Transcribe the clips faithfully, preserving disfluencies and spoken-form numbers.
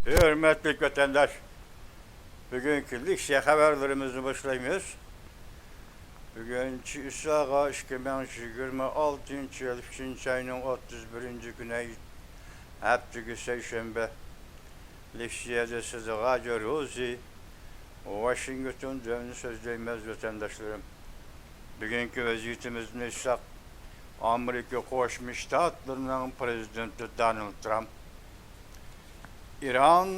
ھۆرمەتلىك ۋەتەنداش، بۈگۈنكى لېكسىيە خەۋەرلىرىمىزنى باشلايمىز. بۈگۈن چىساغا ئىككى مىڭ يىگىرمە ئالتىنچى يىل ئۈچىنچى ئاينىڭ ئوتتۇز بىرىنچى كۈنى، ھەپتىگە سەيشەنبە. لېكسىيەدە سىزگە ھاجى روزى، ۋاشىنگتوندىن سۆزلەيمىز، ۋەتەنداشلىرىم. بۈگۈنكى ۋەزىيىتىمىزنى ئېيتساق، ئامېرىكا قوشما شتاتلىرىنىڭ پرېزىدېنتى دونالد ترامپ ئىران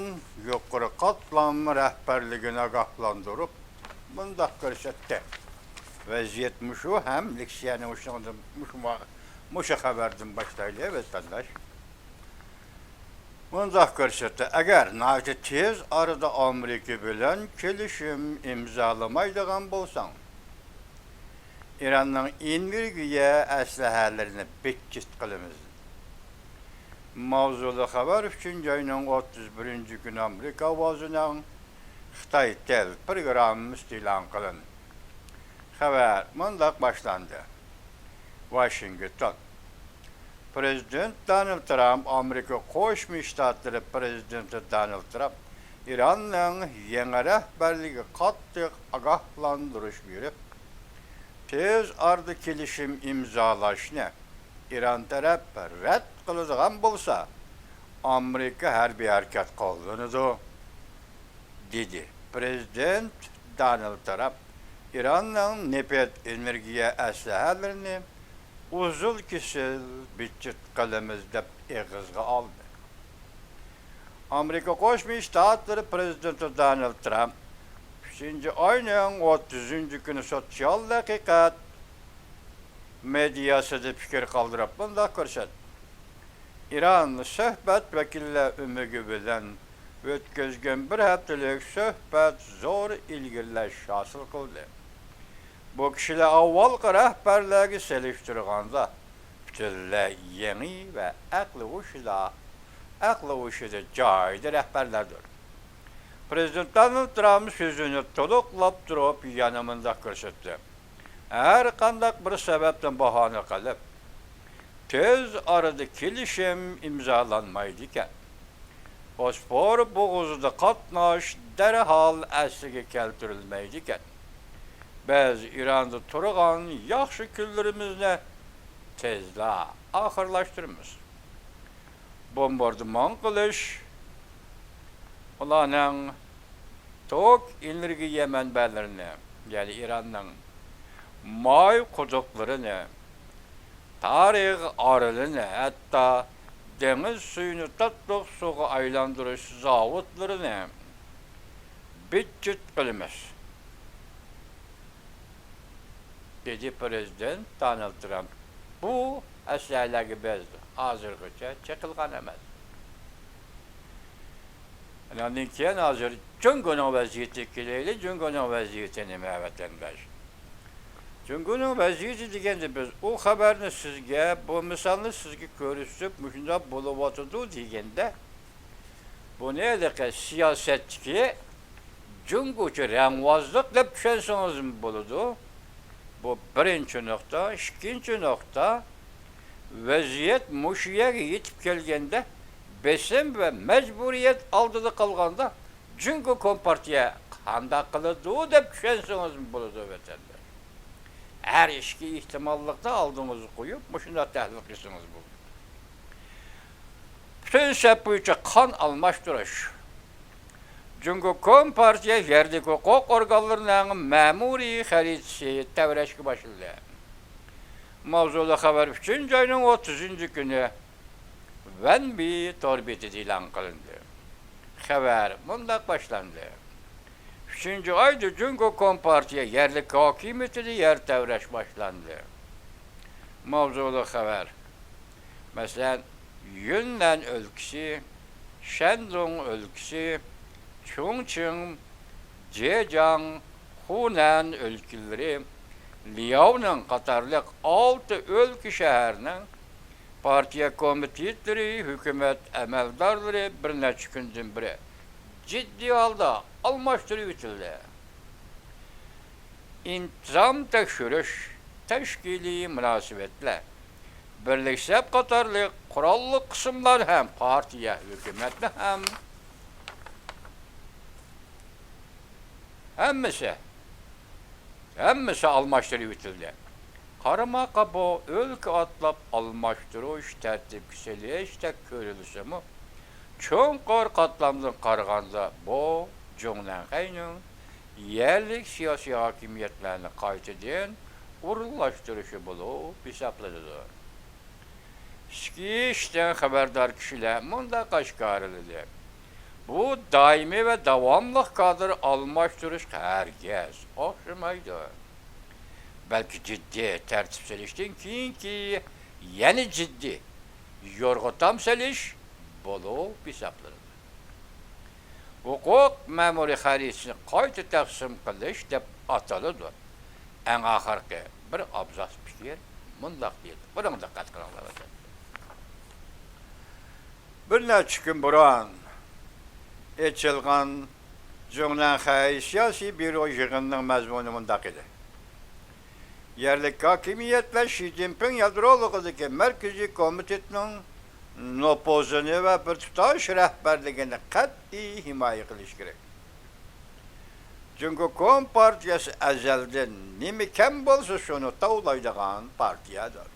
يۇقىرى قاتلام رەھبەرلىكىنى ئاگاھلاندۇرۇپ، مۇنداق كۆرسەتتى. ۋەزىيەت مۇشۇ ھەم لېكسىيەنى مۇشۇنىڭدىن، مۇشۇ، مۇشۇ خەۋەردىن باشلايلى، ۋەتەنداش. مۇنداق كۆرسەتتى، ئەگەر ناھايىتى تېز ئارىدا ئامېرىكا بىلەن كېلىشىم ئىمزالىمايدىغان بولساڭ، ئىراننىڭ ئېنېرگىيە ئەسلىھەلىرىنى بىتچىت قىلىمىز. ماۋزۇلۇق خەۋەر ئۈچىنچى ئاينىڭ ئوتتۇز بىرىنچى كۈنى ئامېرىكا ئاۋازىنىڭ خىتاي تېل پروگراممىسىدا ئېلان قىلىندى. خەۋەر مۇنداق باشلاندى. ۋاشىنگتون. پرېزىدېنت دونالد ترامپ، ئامېرىكا قوشما شتاتلىرى پرېزىدېنتى دونالد ترامپ ئىراننىڭ يېڭى رەھبەرلىكىگە قاتتىق ئاگاھلاندۇرۇش بېرىپ، تېز ئارىدا كېلىشىم ئىمزالاشنى ئىران تەرەپ رەت قىلىدىغان بولسا، ئامېرىكا ھەربىي ھەرىكەت قوللىنىدۇ، دېدى. پرېزىدېنت دونالد ترامپ ئىراننىڭ نېفىت ئېنېرگىيە ئەسلىھەلىرىنى ئۈزۈل-كېسىل بىتچىت قىلىمىز، دەپ ئېغىزغا ئالدى. ئامېرىكا قوشما شتاتلىرى پرېزىدېنتى دونالد ترامپ ئۈچىنچى ئاينىڭ ئوتتۇزىنچى كۈنى سوتسىيال ھەقىقەت مېدىياسىدا پىكىر قالدۇرۇپ مۇنداق كۆرسەتتى. ئىران سۆھبەت ۋەكىللەر ئۆمىكى بىلەن ئۆتكۈزگەن بىر ھەپتىلىك سۆھبەت زور ئىلگىرىلەش ھاسىل قىلدى. بۇ كىشىلەر ئاۋۋالقى رەھبەرلەرگە سېلىشتۇرغاندا پۈتۈنلەي يېڭى ۋە ئەقلى ھوشىدا، ئەقلى ھوشىدا جايىدا رەھبەرلەردۇر. پرېزىدېنت دونالد ترامپ سۆزىنى تولۇقلاپ تۇرۇپ يەنە مۇنداق كۆرسەتتى. ھەر قانداق بىر سەۋەبتىن باھانە قىلىپ، تېز ئارىدا كېلىشىم ئىمزالانمايدىكەن. بوسپور بوغۇزىدا قاتناش دەرھال ئەسلىگە كەلتۈرۈلمەيدىكەن. بىز ئىراندا تۇرغان ياخشى كۈنلىرىمىزنى تېزلا ئاخىرلاشتۇرىمىز. بومباردىمان قىلىش، ئۇلارنىڭ توك ئېنېرگىيە مەنبەلىرىنى، يەنى ئىراننىڭ ماي قۇدۇقلىرىنى، تارىغ ئارىلىنى، ھەتتا دېڭىز سۈيىنى تاتلىق سۇغا ئايلاندۇرۇش زاۋۇتلىرىنى بىتچىت قىلىمىز، دېدى پرېزىدېنت دونالد ترامپ. بۇ ئەسلىھەلەرگە بىز ھازىرغىچە چېقىلغان ئەمەس. ئۇنىڭدىن كېيىن ھازىر جۇڭگونىڭ ۋەزىيىتىگە كېلەيلى. جۇڭگونىڭ ۋەزىيىتى نېمە، ۋەتەنداش؟ جۇڭگونىڭ ۋەزىيىتى دېگەندە، بىز ئۇ خەۋەرنى سىزگە، بۇ مىسالنى سىزگە كۆرسىتىپ، مۇشۇنداق بولۇۋاتىدۇ دېگەندە، بۇنى ھېلىقى سىياسەتتىكى جۇڭگوچە رەڭۋازلىق دەپ چۈشەنسىڭىزمۇ بولىدۇ. بۇ بىرىنچى نۇقتا. ئىككىنچى نۇقتا، ۋەزىيەت مۇشۇ يەرگە يېتىپ كەلگەندە، بېسىم ۋە مەجبۇرىيەت ئالدىدا قالغاندا، جۇڭگو كومپارتىيە قانداق قىلىدۇ دەپ چۈشەنسىڭىزمۇ بولىدۇ، ۋەتەنداش. ھەر ئىككى ئېھتىماللىقنى ئالدىڭىزغا قويۇپ، مۇشۇنداق تەھلىل قىلسىڭىز بولىدۇ. پۈتۈن سەپ بويىچە قان ئالماشتۇرۇش. جۇڭگو كومپارتىيە يەرلىك ھوقۇق ئورگانلىرىنىڭ مەمۇرىي خەرىتىسى تەۋرەشكە باشلىدى. ماۋزۇلۇق خەۋەر ئۈچىنچى ئاينىڭ ئوتتۇزىنچى كۈنى ۋەنبى تور بېتىدە ئېلان قىلىندى. خەۋەر مۇنداق باشلاندى. ئۈچىنچى ئايدا جۇڭگو كومپارتىيە يەرلىك ھاكىمىيىتىدە يەر تەۋرەش باشلاندى. ماۋزۇلۇق خەۋەر. مەسىلەن، يۈننەن ئۆلكىسى، شەندۇڭ ئۆلكىسى، چۇڭچىڭ، جېجياڭ، خۇنەن ئۆلكىلىرى، لياۋنىڭ قاتارلىق ئالتە ئۆلكە شەھەرنىڭ پارتىيە كومىتېتلىرى، ھۆكۈمەت ئەمەلدارلىرى بىر نەچچە كۈندىن بېرى جىددىي ھالدا ئالماشتۇرۇۋېتىلدى. ئىنتىزام تەكشۈرۈش، تەشكىلىي مۇناسىۋەتلەر، بىرلىك سەپ قاتارلىق قوراللىق قىسىملار ھەم پارتىيە، ھۆكۈمەتنى ھەم ھەممىسى، ھەممىسى ئالماشتۇرۇۋېتىلدى. قارىماققا بۇ ئۆلكە ئاتلاپ ئالماشتۇرۇش، تەرتىپكە سېلىشتەك كۆرۈنسىمۇ، چوڭقۇر قاتلامدىن قارىغاندا، بۇ جۇڭنەنخەينىڭ يەرلىك سىياسىي ھاكىمىيەتلەرنى قايتىدىن ئورۇنلاشتۇرۇشى بولۇپ ھېسابلىنىدۇ. ئىچكى ئىشتىن خەۋەردار كىشىلەر مۇنداق ئاشكارىلىدى: بۇ دائىمىي ۋە داۋاملىق كادىر ئالماشتۇرۇشقا ھەرگىز ئوخشىمايدۇ. بەلكى جىددىي تەرتىپ سېلىشتىن كېيىنكى يەنە جىددىي يورغا تام سېلىش بولۇپ ھېسابلىنىدۇ. ھوقۇق مەمۇرىي خەرىتىسىنى قايتا تەقسىم قىلىش دەپ ئاتىلىدۇ. ئەڭ ئاخىرقى بىر ئابزاس پىكىر مۇنداق دېيىلدى. بۇنىڭغا دىققەت قىلىڭلار، ۋەتەندىشلار. بىر نەچچە كۈن بۇرۇن ئېچىلغان جۇڭنەنخەي سىياسىي بيۇرو يىغىنىنىڭ مەزمۇنى مۇنداق ئىدى: يەرلىك ھاكىمىيەتلەر شى جىنپىڭ يادرولۇقىدىكى مەركىزىي كومىتېتنىڭ نوپۇزىنى ۋە بىر تۇتاش رەھبەرلىكىنى قەتئىي ھىمايە قىلىشى كېرەك. جۇڭگو كومپارتىيەسى ئەزەلدىن نېمە كەم بولسا، شۇنى تاۋلايدىغان پارتىيەدۇر.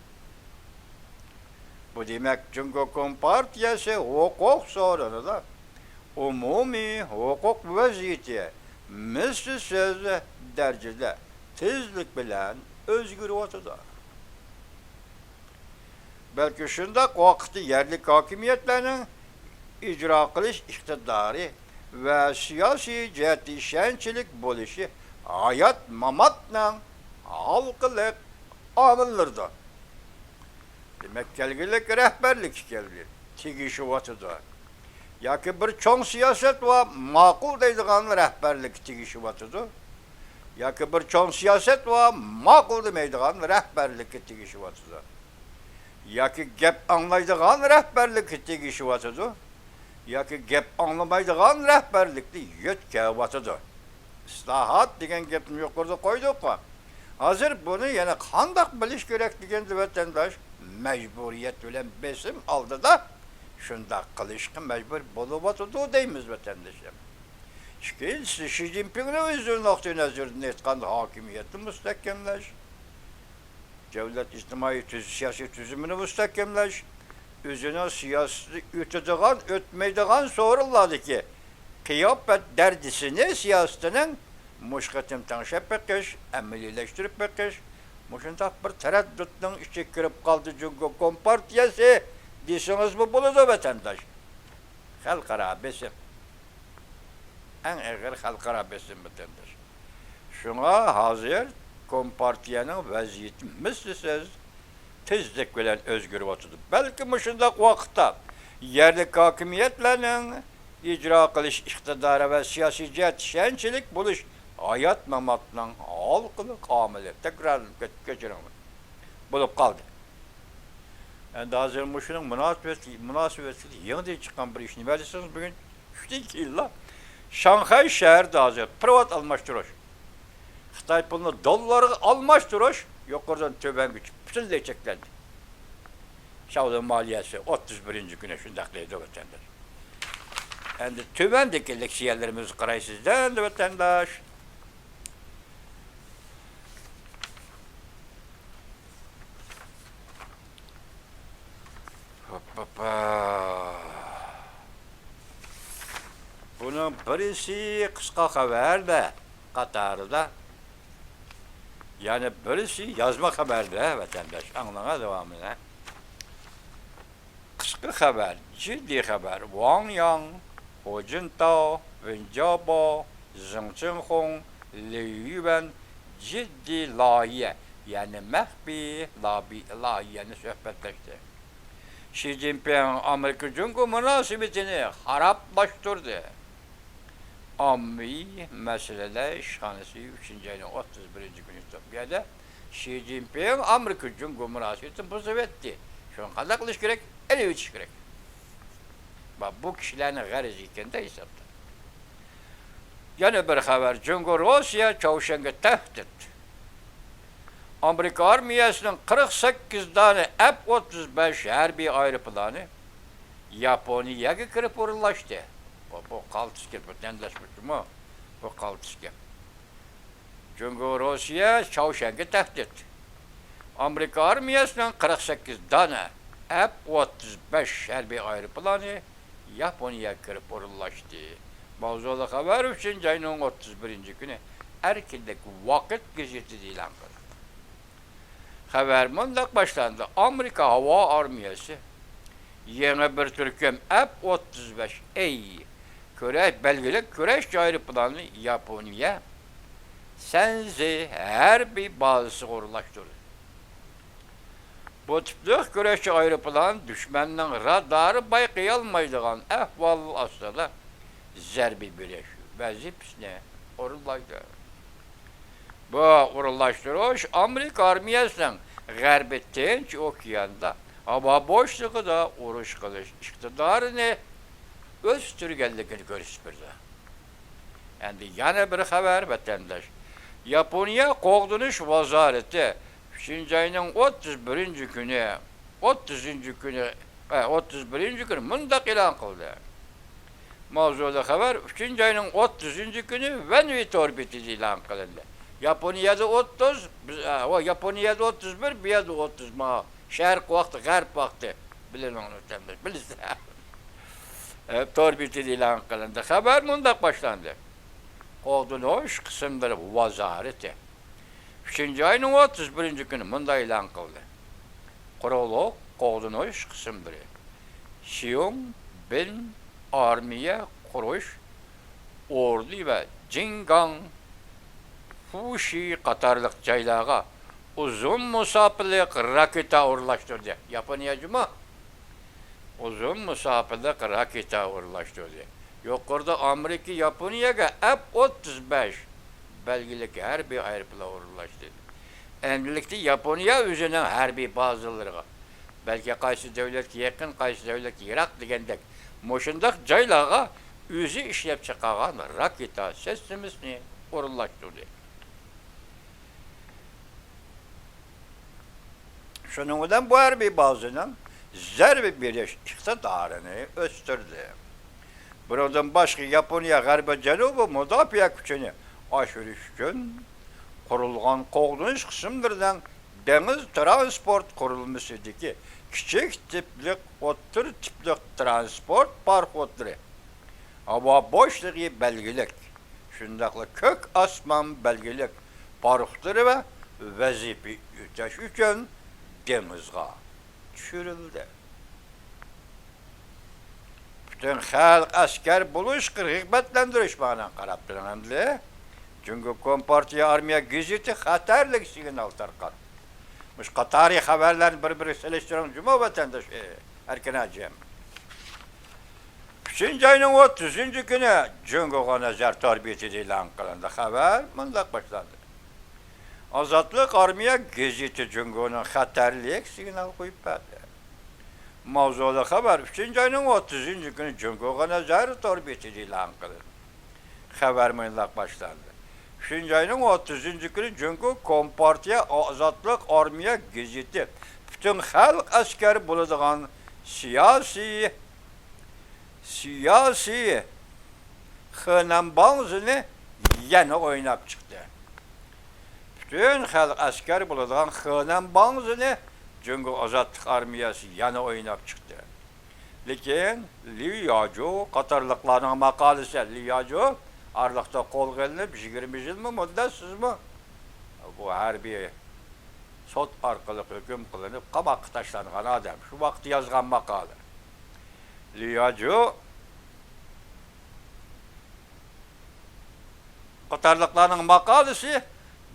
بۇ دېمەك، جۇڭگو كومپارتىيەسى ھوقۇق سورۇنىدا ئومۇمىي ھوقۇق ۋەزىيىتى مىسلىسىز دەرىجىدە تېزلىك بىلەن ئۆزگىرىۋاتىدۇ. بەلكى شۇنداق ۋاقىتتا يەرلىك ھاكىمىيەتلەرنىڭ ئىجرا قىلىش ئىقتىدارى ۋە سىياسىي جەھەتتە ئىشەنچلىك بولۇشى ھايات-ماماتنىڭ ھالقىلىق ئامىللىرىدۇر. دېمەك، كەلگۈلۈك رەھبەرلىككە كەلگۈ تېگىشىۋاتىدۇ. ياكى بىر چوڭ سىياسەت ۋە ماقۇل دەيدىغان رەھبەرلىككە تېگىشىۋاتىدۇ. ياكى بىر چوڭ سىياسەت ۋە ماقۇل دېمەيدىغان رەھبەرلىككە تېگىشىۋاتىدۇ. ياكى گەپ ئاڭلايدىغان رەھبەرلىككە تېگىشىۋاتىدۇ. ياكى گەپ ئاڭلىمايدىغان رەھبەرلىكنى يۆتكەۋاتىدۇ. ئىسلاھات دېگەن گەپنى يۇقىرىدا قويدۇققۇ. ھازىر بۇنى يەنە قانداق بىلىش كېرەك دېگەندە، ۋەتەنداش، مەجبۇرىيەت بىلەن بېسىم ئالدىدا شۇنداق قىلىشقا مەجبۇر بولۇۋاتىدۇ دەيمىز، ۋەتەنداشلار. ئىككىنچىسى، شى جىنپىڭنىڭ ئۆزىنىڭ نۇقتىئى نەزىرىدىن ئېيتقاندا، ھاكىمىيەتنى مۇستەھكەملەش، دۆلەت ئىجتىمائىي تۈز-، سىياسىي تۈزۈمىنى مۇستەھكەملەش، ئۆزىنىڭ سىياسىتى ئۆتىدىغان، ئۆتمەيدىغان سورۇنلاردىكى قىياپەت دەرىجىسىنى سىياسىتىنىڭ مۇشۇ قېتىم تەڭشەپ بېقىش، ئەمەلىيلەشتۈرۈپ بېقىش، مۇشۇنداق بىر تەرەددۇتنىڭ ئىچىگە كىرىپ قالدى جۇڭگو كومپارتىيەسى دېسىڭىزمۇ بولىدۇ، ۋەتەنداش. خەلقئارا بېسىم. ئەڭ ئېغىر خەلقئارا بېسىم، ۋەتەنداش. شۇڭا ھازىر كومپارتىيەنىڭ ۋەزىيىتى مىسلىسىز تېزلىك بىلەن ئۆزگىرىۋاتىدۇ. بەلكى مۇشۇنداق ۋاقىتتا يەرلىك ھاكىمىيەتلەرنىڭ ئىجرا قىلىش ئىقتىدارى ۋە سىياسىي جەھەتتە ئىشەنچلىك بولۇش ھايات-ماماتنىڭ ھالقىلىق ئامىلى، تەكرارلىنىپ كەت-، كەچۈرۈڭلار، بولۇپ قالدى. ئەمدى ھازىر مۇشۇنىڭ مۇناسىۋەتلىك، مۇناسىۋەتلىك يېڭىدىن چىققان بىر ئىش نېمە دېسىڭىز، بۈگۈن چۈشتىن كېيىنلا شاڭخەي شەھىرىدە ھازىر پېرېۋوت ئالماشتۇرۇش، خىتاي پۇلىنى دوللارغا ئالماشتۇرۇش يۇقىرىدىن تۆۋەنگىچە پۈتۈنلەي چەكلەندى. شاۋلۇن مالىيەسى ئوتتۇز بىرىنچى كۈنى شۇنداق دەيدۇ، ۋەتەنداش. ئەمدى تۆۋەندىكى لېكسىيەلىرىمىزگە قارايسىز ئەمدى، ۋەتەنداش. ھوپپاپا. بۇنىڭ بىرسى قىسقا خەۋەردە قاتارىدا، يەنە بىرسى يازما خەۋەردە، ۋەتەنداش، ئاڭلاڭا داۋامىنى. قىسقا خەۋەر، جىددىي خەۋەر. ۋاڭ ياڭ، خۇ جىنتاۋ، ۋېن جياباۋ، زېڭ چىڭخۇڭ، لى يۈەن جىددىي لايىھە، يەنى مەخپىي لابى-، لايىھەنى سۆھبەتلەشتى. شى جىنپىڭ ئامېرىكا جۇڭگو مۇناسىۋىتىنى خارابلاشتۇردى. ئاممىۋى مەسىلىلەر ئىشخانىسى ئۈچىنچى ئاينىڭ ئوتتۇز بىرىنچى كۈنى توپىيەدە شى جىنپىڭ ئامېرىكا جۇڭگو مۇناسىۋىتىنى بۇزۇۋەتتى. شۇڭا قانداق قىلىش كېرەك؟ ئېلىۋېتىش كېرەك. بۇ كىشىلەرنىڭ غەرىزى ئىكەن-دە ھېسابتا. يەنە بىر خەۋەر، جۇڭگو روسىيە چاۋشيەنگە تەھدىت. ئامېرىكا ئارمىيەسىنىڭ قىرىق سەككىز دانە ئەف ئوتتۇز بەش ھەربىي ئايروپىلانى ياپونىيەگە كىرىپ ئورۇنلاشتى. بۇ، بۇ قالتىس گەپ، بۇ تەڭداشمىشىمۇ؟ بۇ قالتىس گەپ. جۇڭگو، روسىيە، چاۋشيەنگە تەھدىت. ئامېرىكا ئارمىيەسىنىڭ قىرىق سەككىز دانە ئەف ئوتتۇز بەش ھەربىي ئايروپىلانى ياپونىيەگە كىرىپ ئورۇنلاشتى. ماۋزۇلۇق خەۋەر ئۈچىنچى ئاينىڭ ئوتتۇز بىرىنچى كۈنى ئەركىنلىك ۋاقىت گېزىتىدە ئېلان قىلىندى. خەۋەر مۇنداق باشلاندى: ئامېرىكا ھاۋا ئارمىيەسى يېڭى بىر تۈركۈم ئەف ئوتتۇز بەش ئەي كۈرەش، بەلگىلىك كۈرەش ئايروپىلانىنى ياپونىيە سەنزى ھەربىي بازىسىغا ئورۇنلاشتۇردى. بۇ تىپلىق كۈرەشچى ئايروپىلان دۈشمەننىڭ رادارى بايقىيالمايدىغان ئەھۋال ئاستىدا زەربە بېرىش ۋەزىپىسىنى ئورۇنلايدۇ. بۇ ئورۇنلاشتۇرۇش ئامېرىكا ئارمىيەسىنىڭ غەربىي تىنچ ئوكياندا ھاۋا بوشلۇقىدا ئۇرۇش قىلىش ئىقتىدارىنى ئۆستۈرگەنلىكىنى كۆرسىتىپ بېرىدۇ. ئەمدى يەنە بىر خەۋەر، ۋەتەنداش. ياپونىيە قوغدىنىش ۋازارىتى ئۈچىنچى ئاينىڭ ئوتتۇز بىرىنچى كۈنى، ئوتتۇزىنچى كۈنى، ئە، ئوتتۇز بىرىنچى كۈنى مۇنداق ئېلان قىلدى. ماۋزۇلۇق خەۋەر ئۈچىنچى ئاينىڭ ئوتتۇزىنچى كۈنى ۋەنۋى تور بېتىدە ئېلان قىلىندى. ياپونىيەدە ئوتتۇز، بىز، ئە، ۋە ياپونىيەدە ئوتتۇز بىر، بۇ يەردە ئوتتۇز، ما، شەرق ۋاقتى، غەرب ۋاقتى. بىلىنىڭ ئۆتەمدە، بىلىسىلەر. ئە، تور بېتىدە ئېلان قىلىندى. خەۋەر مۇنداق باشلاندى. قوغدىنىش قىسىملىرى ۋازارىتى ئۈچىنچى ئاينىڭ ئوتتۇز بىرىنچى كۈنى مۇنداق ئېلان قىلدى: قۇرۇقلۇق قوغدىنىش قىسىملىرى، شيۇڭ بىن ئارمىيە قۇرۇش ئورنى ۋە جىنگاڭ، فۇشى قاتارلىق جايلارغا ئۇزۇن مۇساپىلىق راكېتا ئورۇنلاشتۇردى. ياپونىيە جۇمۇ ئۇزۇن مۇساپىلىق راكېتا ئورۇنلاشتۇردى. يۇقىرىدا ئامېرىكا ياپونىيەگە ئەپ ئوتتۇز بەش بەلگىلىك ھەربىي ئايروپىلان ئورۇنلاشتۇردى. ئەمدىلىكتە ياپونىيە ئۆزىنىڭ ھەربىي بازىلىرىغا، بەلكى قايسى دۆلەتكە يېقىن، قايسى دۆلەتكە يىراق دېگەندەك، مۇشۇنداق جايلارغا ئۆزى ئىشلەپ چىقارغان راكېتا سىستېمىسىنى ئورۇنلاشتۇردى. شۇنىڭ بىلەن بۇ ھەربىي بازىنىڭ زەربە بېرىش ئىقتىدارىنى ئۆستۈردى. بۇنىڭدىن باشقا، ياپونىيە غەربىي جەنۇبىي مۇداپىئە كۈچىنى ئاشۇرۇش ئۈچۈن قۇرۇلغان قوغدىنىش قىسىملىرىنىڭ دېڭىز تىرانسپورت قۇرۇلمىسىدىكى كىچىك تىپلىق، ئوتتۇرا تىپلىق تىرانسپورت پاراخوتلىرى، ھاۋا بوشلۇقى بەلگىلىك، شۇنداقلا كۆك ئاسمان بەلگىلىك پاراخوتلىرى ۋە ۋەزىپە ئۆتەش ئۈچۈن دېڭىزغا چۈشۈرۈلدى. پۈتۈن خەلق ئەسكەر بولۇشقا رىغبەتلەندۈرۈش، مانا قاراپ تۇرۇڭ ئەمدى. جۇڭگو كومپارتىيە ئارمىيە گېزىتى خەتەرلىك سىگنال تارقاتتى. مۇشۇ قاتارى خەۋەرلەرنى بىر-بىرىگە سېلىشتۇرۇڭ جۇمۇ، ۋەتەنداش، ئەركىن ھاجىم. ئۈچىنچى ئاينىڭ ئوتتۇزىنچى كۈنى جۇڭگوغا نەزەر تور بېتىدە ئېلان قىلىندى. خەۋەر مۇنداق باشلاندى. ئازادلىق ئارمىيە گېزىتى جۇڭگونىڭ خەتەرلىك سىگنال قويۇپ بەردى. ماۋزۇلۇق خەۋەر ئۈچىنچى ئاينىڭ ئوتتۇزىنچى كۈنى جۇڭگوغا نەزەر تور بېتىدە ئېلان قىلىندى. خەۋەر مۇنداق باشلاندى. ئۈچىنچى ئاينىڭ ئوتتۇزىنچى كۈنى جۇڭگو كومپارتىيە ئازادلىق ئارمىيە گېزىتى پۈتۈن خەلق ئەسكەر بولىدىغان سىياسىي، سىياسىي خېنەن باڭزىنى يەنە ئويناپ چىقتى. پۈتۈن خەلق ئەسكەر بولىدىغان خېنەن باڭزىنى جۇڭگو ئازادلىق ئارمىيەسى يەنە ئويناپ چىقتى. لېكىن ليۇ ياجۇ قاتارلىقلارنىڭ ماقالىسى، ليۇ ياجۇ ئارىلىقتا قولغا ئېلىنىپ يىگىرمە يىلمۇ مۇددەت، سىزمۇ، بۇ ھەربىي سوت ئارقىلىق ھۆكۈم قىلىنىپ قاماققا تاشلانغان ئادەم. شۇ ۋاقىتتا يازغان ماقالە. ليۇ ياجۇ قاتارلىقلارنىڭ ماقالىسى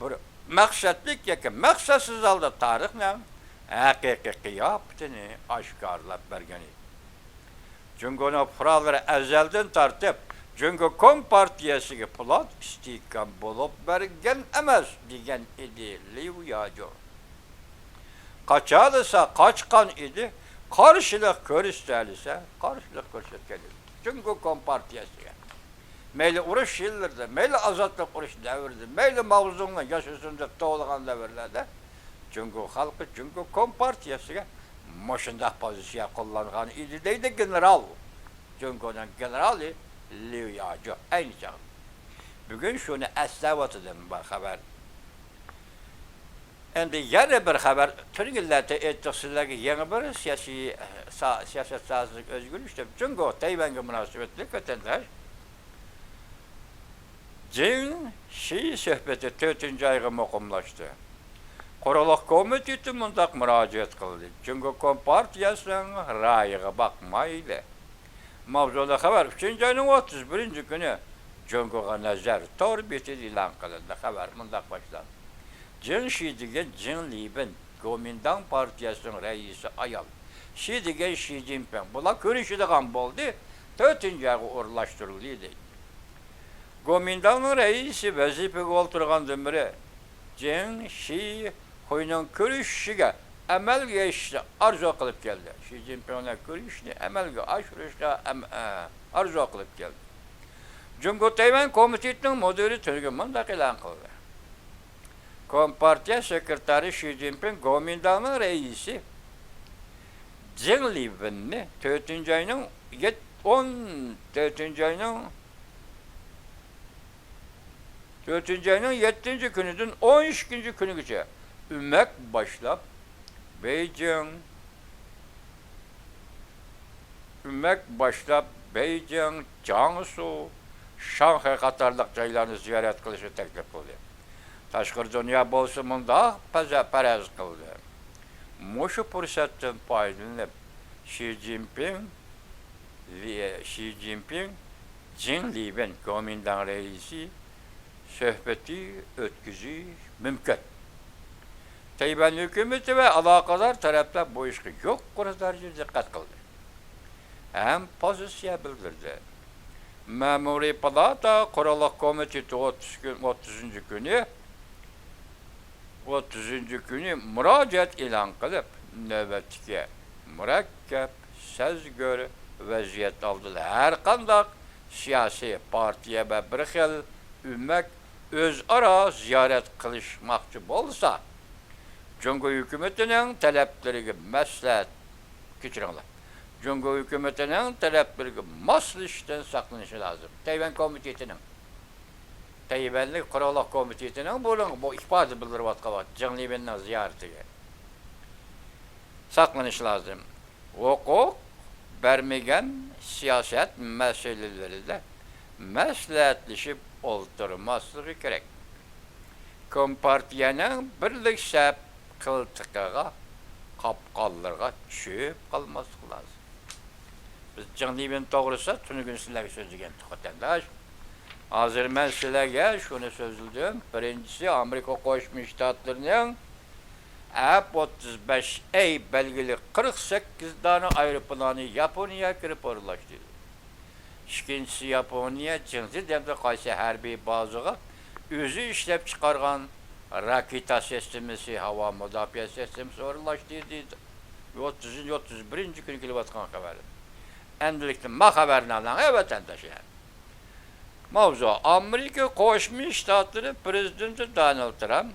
بىر مەقسەتلىك ياكى مەقسەتسىز ھالدا تارىخنىڭ ھەقىقىي قىياپىتىنى ئاشكارىلاپ بەرگەن ئىدى. جۇڭگونىڭ پۇقرالىرى ئەزەلدىن تارتىپ جۇڭگو كومپارتىيەسىگە پولات ئىستېھكام بولۇپ بەرگەن ئەمەس، دېگەن ئىدى ليۇ ياجۇ. قاچالىسا قاچقان ئىدى، قارشىلىق كۆرسىتەلىسە قارشىلىق كۆرسەتكەن ئىدى. جۇڭگو كومپارتىيەسىگە مەيلى ئۇرۇش يىللىرىدا، مەيلى ئازادلىق ئۇرۇش دەۋرىدە، مەيلى ماۋزېدۇڭنىڭ ياشىسۇن دەپ توۋلىغان دەۋرلەردە جۇڭگو خەلقى جۇڭگو كومپارتىيەسىگە مۇشۇنداق پوزىتسىيە قوللانغان ئىدى، دەيدۇ گېنېرال. جۇڭگونىڭ گېنېرالى ليۇ ياجۇ ئەينى چاغدا. بۈگۈن شۇنى ئەسلەۋاتىدۇ بۇ خەۋەر. ئەمدى يەنە بىر خەۋەر، تۈنۈگۈنلەردە ئېيتتۇق سىلەرگە، يېڭى بىر سىياسىي سا-، سىياسەت ساھەسىدىكى ئۆزگىرىش دەپ، جۇڭگو تەيۋەنگە مۇناسىۋەتلىك ۋەتەنداش جېڭ شى سۆھبىتى تۆتىنچى ئايغا مۇقىملاشتى. قۇرۇقلۇق كومىتېتى مۇنداق مۇراجىئەت قىلدى: جۇڭگو كومپارتىيەسىنىڭ رايىغا باقمايلى. ماۋزۇلۇق خەۋەر، ئۈچىنچى ئاينىڭ ئوتتۇز بىرىنچى كۈنى جۇڭگوغا نەزەر تور بېتىدە ئېلان قىلىندى. خەۋەر مۇنداق باشلاندى: جېڭ شى دېگەن جېڭ لىبىن، گومىنداڭ پارتىيەسىنىڭ رەئىسى ئايال. شى دېگەن شى جىنپىڭ. بۇلار كۆرۈشىدىغان بولدى، تۆتىنچى ئايغا ئورۇنلاشتۇرۇلدى، دەيدۇ. گومىنداڭنىڭ رەئىسى ۋەزىپىگە ئولتۇرغاندىن بېرى، جېڭ شى خۇينىڭ كۆرۈشۈشىگە ئەمەلگە ئېشىشنى ئارزۇ قىلىپ كەلدى. شى جىنپىڭ بىلەن كۆرۈشۈشنى ئەمەلگە ئاشۇرۇشقا ئەم-، ئە، ئارزۇ قىلىپ كەلدى. جۇڭگو تەيۋەن كومىتېتىنىڭ مۇدىرى تۈنۈگۈن مۇنداق ئېلان قىلدى: كومپارتىيە سېكرېتارى شى جىنپىڭ گومىنداڭنىڭ رەئىسى جېڭ لىبىننى تۆتىنچى ئاينىڭ يەت-، ئون، تۆتىنچى ئاينىڭ تۆتىنچى ئاينىڭ يەتتىنچى كۈنىدىن ئون ئىككىنچى كۈنىگىچە ئۆمەك باشلاپ بېيجىڭ، ئۆمەك باشلاپ بېيجىڭ، جياڭسۇ، شاڭخەي قاتارلىق جايلارنى زىيارەت قىلىشنى تەكلىپ قىلدى. تاشقىرى دۇنيا بولسا مۇنداق پەزە-، پەرەز قىلدى: مۇشۇ پۇرسەتتىن پايدىلىنىپ، شى جىنپىڭ لى-، شى جىنپىڭ جېڭ لىبىن گومىنداڭ رەئىسى سۆھبىتى ئۆتكۈزۈش مۇمكىن. تەيۋەن ھۆكۈمىتى ۋە ئالاقىدار تەرەپلەر بۇ ئىشقا يۇقىرى دەرىجىدە دىققەت قىلدى ھەم پوزىتسىيە بىلدۈردى. مەمۇرىي پالاتا قۇرۇقلۇق كومىتېتى ئوتتۇز كۈن، ئوتتۇزىنچى كۈنى، ئوتتۇزىنچى كۈنى مۇراجىئەت ئېلان قىلىپ، نۆۋەتتىكى مۇرەككەپ، سەزگۈر ۋەزىيەت ئالدىدا ھەرقانداق سىياسىي پارتىيە ۋە بىر خىل ئۆمەك ئۆزئارا زىيارەت قىلىشماقچى بولسا، جۇڭگو ھۆكۈمىتىنىڭ تەلەپلىرىگە مەسلىھەت، كەچۈرۈڭلار، جۇڭگو ھۆكۈمىتىنىڭ تەلەپلىرىگە ماسلىشىشتىن ساقلىنىشى لازىم. تەيۋەن كومىتېتىنىڭ، تەيۋەنلىك قۇرۇقلۇق كومىتېتىنىڭ بۇنىڭغا بۇ ئىپادە بىلدۈرۈۋاتقان ۋاقىت جېڭ لىبىننىڭ زىيارىتىگە ساقلىنىشى لازىم. ھوقۇق بەرمىگەن سىياسەت مەسىلىلىرىدە مەسلىھەتلىشىپ ئولتۇرماسلىقى كېرەك. كومپارتىيەنىڭ بىرلىك سەپ قىلتىقىغا، قاپقانلىرىغا چۈشۈپ قالماسلىق لازىم. بىز جېڭ لىبىن توغرىسىدا تۈنۈگۈن سىلەرگە سۆزلىگەنتۇق، ۋەتەنداش. ھازىر مەن سىلەرگە شۇنى سۆزلىدىم. بىرىنچىسى، ئامېرىكا قوشما شتاتلىرىنىڭ ئەپ ئوتتۇز بەش ئەي بەلگىلىك قىرىق سەككىز دانە ئايروپىلانى ياپونىيەگە كىرىپ ئورۇنلاشتى. ئىككىنچىسى، ياپونىيە جىڭزى دەمدە قايسى ھەربىي بازىغا ئۆزى ئىشلەپچىقارغان راكېتا سىستېمىسى، ھاۋا مۇداپىئە سىستېمىسى ئورۇنلاشتى، دېدى. ئوتتۇزىنچى، ئوتتۇز بىرىنچى كۈنى كېلىۋاتقان خەۋەر. ئەمدىلىكتە ما خەۋەرنى ئالاڭ، ئەي ۋەتەنداشلار. ماۋزۇ: ئامېرىكا قوشما شتاتلىرى پىرېزىدېنتى دونالد ترامپ،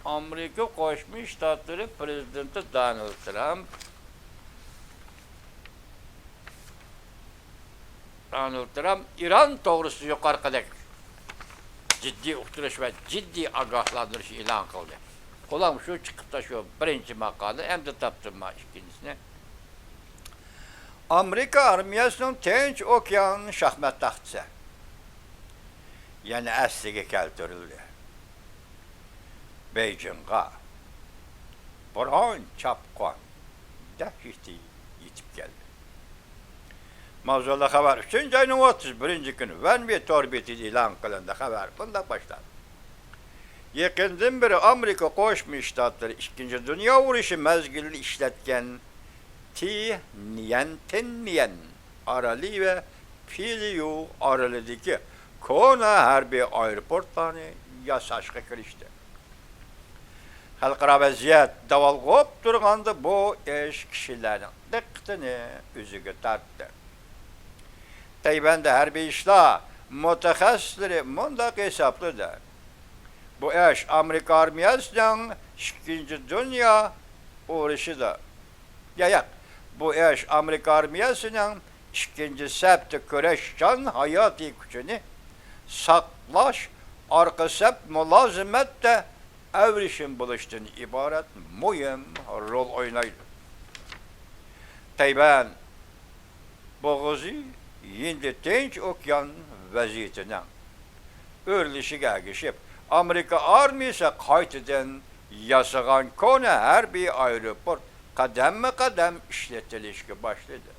ئامېرىكا قوشما شتاتلىرى پىرېزىدېنتى دونالد ترامپ، دونالد ترامپ ئىران توغرىسىدا يۇقىرىقىدەك جىددىي ئۇقتۇرۇش ۋە جىددىي ئاگاھلاندۇرۇش ئېلان قىلدى. قولۇم شۇ چىقىپتا شۇ بىرىنچى ماقالە، ئەمدى تاپتىم ما ئىككىنچىسىنى. ئامېرىكا ئارمىيەسىنىڭ تىنچ ئوكيان شاھمات تاختىسى يەنە ئەسلىگە كەلتۈرۈلدى. بېيجىڭغا بوران چاپقۇن دەھشىتى يېتىپ كەلدى. ماۋزۇلۇق خەۋەر، ئۈچىنچى ئاينىڭ ئوتتۇز بىرىنچى كۈنى ۋەنۋې تور بېتىدە ئېلان قىلىندى. خەۋەر بۇنداق باشلاندى: يېقىندىن بېرى ئامېرىكا قوشما شتاتلىرى ئىككىنچى دۇنيا ئۇرۇشى مەزگىلىدە ئىشلەتكەن تى نيەن، تىننيەن ئارىلى ۋە پىليۇ ئارىلىدىكى كونا ھەربىي ئايروپورتلارنى ياساشقا كىرىشتى. خەلقئارا ۋەزىيەت داۋالغۇپ تۇرغاندا، بۇ ئىش كىشىلەرنىڭ دىققىتىنى ئۆزىگە تارتتى. تەيۋەندە ھەربىي ئىشلار مۇتەخەسسىسلىرى مۇنداق ھېسابلىدى: بۇ ئىش ئامېرىكا ئارمىيەسىنىڭ ئىككىنچى دۇنيا ئۇرۇشىدا، يا، ياق، بۇ ئىش ئامېرىكا ئارمىيەسىنىڭ ئىككىنچى سەپتە كۈرەشچان ھاياتىي كۈچىنى ساقلاش، ئارقا سەپ مۇلازىمەتتە ئەۋرىشىم بولۇشتىن ئىبارەت مۇھىم رول ئوينايدۇ. تەيۋەن بوغۇزى ھىندى تىنچ ئوكيان ۋەزىيىتىنىڭ ئۆرلىشىگە ئەگىشىپ، ئامېرىكا ئارمىيىسى قايتىدىن ياسىغان كونا ھەربىي ئايروپورت قەدەممۇ قەدەم ئىشلىتىلىشكە باشلىدى.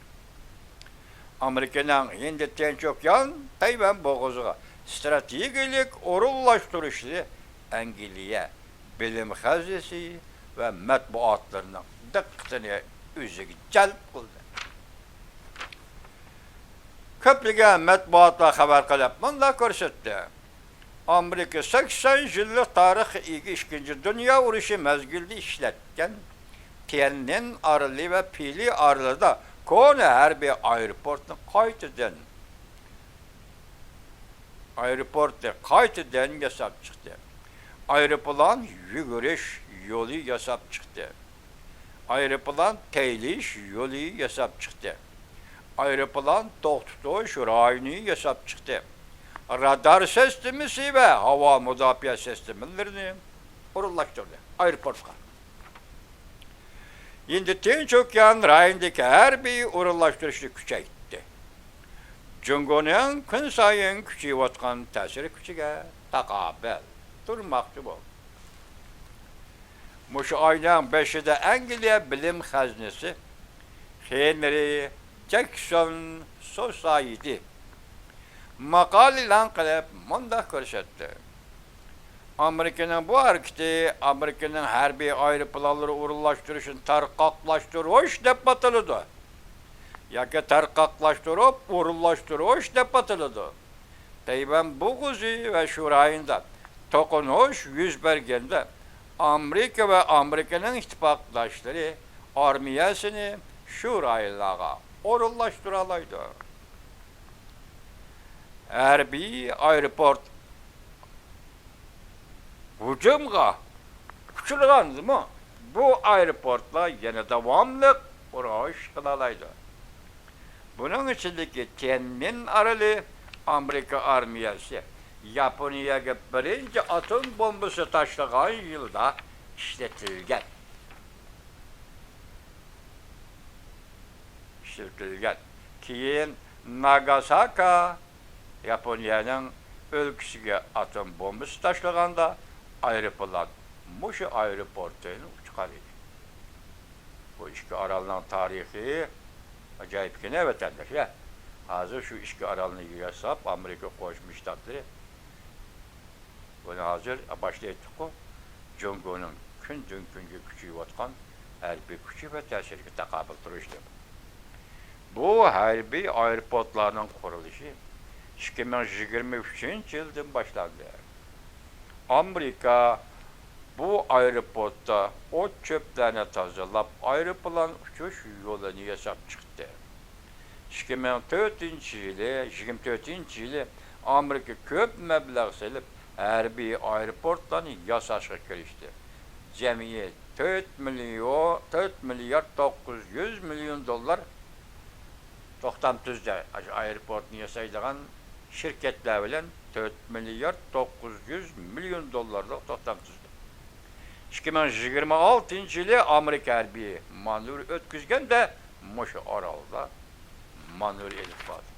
ئامېرىكىنىڭ ھىندى تىنچ ئوكيان تەيۋەن بوغۇزىغا ئىستراتېگىيەلىك ئورۇنلاشتۇرۇشى ئەنگلىيە بىلىم خەزنىسى ۋە مەتبۇئاتلىرىنىڭ دىققىتىنى ئۆزىگە جەلپ قىلدى. كۆپلىگەن مەتبۇئاتلار خەۋەر قىلىپ مۇنداق كۆرسەتتى: ئامېرىكا سەكسەن يىللىق تارىخقا ئىگە ئىككىنچى دۇنيا ئۇرۇشى مەزگىلىدە ئىشلەتكەن تيەنئەنمېن ئارىلى ۋە پىلى ئارىلىدا كونا ھەربىي ئايروپورتنى قايتىدىن، ئايروپورتنى قايتىدىن ياساپ چىقتى. ئايروپىلان يۈگۈرۈش يولى ياساپ چىقتى. ئايروپىلان تېيىلىش يولى ياساپ چىقتى. ئايروپىلان توختىتىش رايونى ياساپ چىقتى. رادار سىستېمىسى ۋە ھاۋا مۇداپىئە سىستېمىلىرىنى ئورۇنلاشتۇردى ئايروپورتقا. ھىندى تىنچ ئوكيان رايونىدىكى ھەربىي ئورۇنلاشتۇرۇشنى كۈچەيتتى. جۇڭگونىڭ كۈنسايىن كۈچىيىۋاتقان تەسىر كۈچىگە تاقابىل تۇرماقچى بولدى. مۇشۇ ئاينىڭ بېشىدا ئەنگلىيە بىلىم خەزنىسى خېنرى جەكسون سوسايتى ماقالە ئېلان قىلىپ مۇنداق كۆرسەتتى: ئامېرىكىنىڭ بۇ ھەرىكىتى ئامېرىكىنىڭ ھەربىي ئايروپىلانلىرى ئورۇنلاشتۇرۇشىنى تارقاقلاشتۇرۇش دەپ ئاتىلىدۇ ياكى تارقاقلاشتۇرۇپ ئورۇنلاشتۇرۇش دەپ ئاتىلىدۇ. تەيۋەن بوغۇزى ۋە شۇ رايوندا توقۇنۇش يۈز بەرگەندە، ئامېرىكا ۋە ئامېرىكىنىڭ ئىتتىپاقداشلىرى ئارمىيەسىنى شۇ رايونلارغا ئورۇنلاشتۇرالايدۇ. ھەربىي ئايروپورت ھۇجۇمغا ئۇچرىغاندىمۇ، بۇ ئايروپورتلار يەنە داۋاملىق ئۇرۇش قىلالايدۇ. بۇنىڭ ئىچىدىكى تيەنئەنمېن ئارىلى ئامېرىكا ئارمىيەسى ياپونىيەگە بىرىنچى ئاتوم بومبىسى تاشلىغان يىلدا ئىشلىتىلگەن. ئىشلىتىلگەن. كېيىن ناگاساكا ياپونىيەنىڭ ئۆلكىسىگە ئاتوم بومبىسى تاشلىغاندا، ئايروپىلان مۇشۇ ئايروپورتتىن ئۇچقان ئىدى. بۇ ئىككى ئارالنىڭ تارىخى ئاجايىپكەن ۋەتەنداشلار. ھازىر شۇ ئىككى ئارالنى ياساپ، ئامېرىكا قوشما شتاتلىرى، بۇنى ھازىر باشتا ئېيتتۇققۇ، جۇڭگونىڭ كۈندىن كۈنگە كۈچىيىۋاتقان ھەربىي كۈچى ۋە تەسىرىگە تاقابىل تۇرۇش دەپ. بۇ ھەربىي ئايروپورتلارنىڭ قۇرۇلۇشى ئىككى مىڭ يىگىرمە ئۈچىنچى يىلدىن باشلاندى. ئامېرىكا بۇ ئايروپورتتا ئوت-چۆپلەرنى تازىلاپ، ئايروپىلان ئۇچۇش يولىنى ياساپ چىقتى. ئىككى مىڭ تۆتىنچى يىلى، يىگىرمە تۆتىنچى يىلى ئامېرىكا كۆپ مەبلەغ سېلىپ، ھەربىي ئايروپورتلارنى ياساشقا كىرىشتى. جەمئىي تۆت مىليون، تۆت مىليارد توققۇز يۈز مىليون دوللار توختام تۈزدى. ئاشۇ ئايروپورتنى ياسايدىغان شىركەتلەر بىلەن تۆت مىليارد توققۇز يۈز مىليون دوللارلىق توختام تۈزدى. ئىككى مىڭ يىگىرمە ئالتىنچى يىلى ئامېرىكا ھەربىي مانېۋىر ئۆتكۈزگەندە، مۇشۇ ئارالدا مانېۋىر ئېلىپ باردى.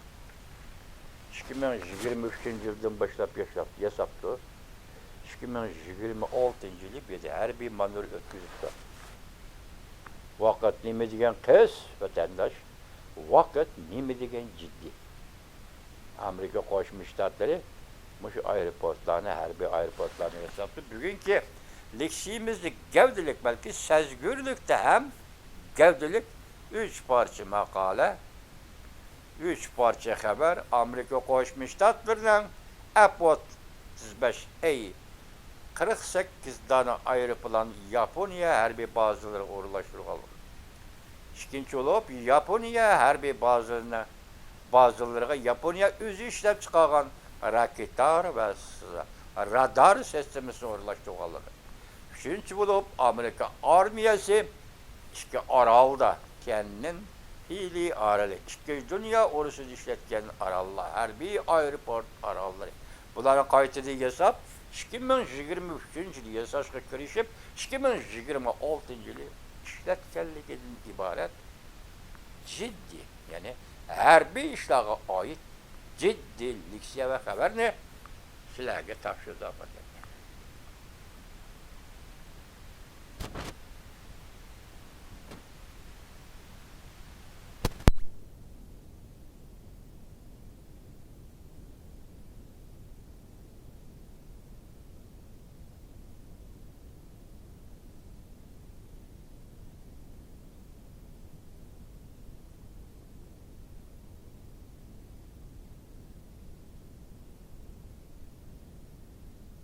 ئىككى مىڭ يىگىرمە ئۈچىنچى يىلدىن باشلاپ ياشاپ، ياساپتۇ. ئىككى مىڭ يىگىرمە ئالتىنچى يىلى بۇ يەردە ھەربىي مانېۋىر ئۆتكۈزۈپتۇ. ۋاقىت نېمە دېگەن قىس، ۋەتەنداش؟ ۋاقىت نېمە دېگەن جىددىي؟ ئامېرىكا قوشما شتاتلىرى مۇشۇ ئايروپورتلارنى، ھەربىي ئايروپورتلارنى ياساپتۇ. بۈگۈنكى لېكسىيىمىزدە گەۋدىلىك، بەلكى سەزگۈرلۈكتە ھەم گەۋدىلىك ئۈچ پارچە ماقالە، ئۈچ پارچە خەۋەر ئامېرىكا قوشما شتاتلىرىنىڭ ئەپ ئوتتۇز بەش ئەي قىرىق سەككىز دانە ئايروپىلان ياپونىيە ھەربىي بازىلىرىغا ئورۇنلاشتۇرغانلىقى. ئىككىنچى بولۇپ، ياپونىيە ھەربىي بازىلىرىنى، بازىلىرىغا ياپونىيە ئۆزى ئىشلەپ چىقارغان راكېتا ۋە رادار سىستېمىسىنى ئورۇنلاشتۇرغانلىقى. ئۈچىنچى بولۇپ، ئامېرىكا ئارمىيەسى ئىككى ئارالدا، تيەنئەنمېن ئىلى ئارىلى، ئىككىنچى دۇنيا ئۇرۇشىدا ئىشلەتكەن ئاراللار، ھەربىي ئايروپورت ئاراللىرى. بۇلارنى قايتىدىن ياساپ، ئىككى مىڭ يىگىرمە ئۈچىنچى يىلى ياساشقا كىرىشىپ، ئىككى مىڭ يىگىرمە ئالتىنچى يىلى ئىشلەتكەنلىكىدىن ئىبارەت جىددىي، يەنى ھەربىي ئىشلارغا ئائىت جىددىي لېكسىيە ۋە خەۋەرنى سىلەرگە تاپشۇردۇق.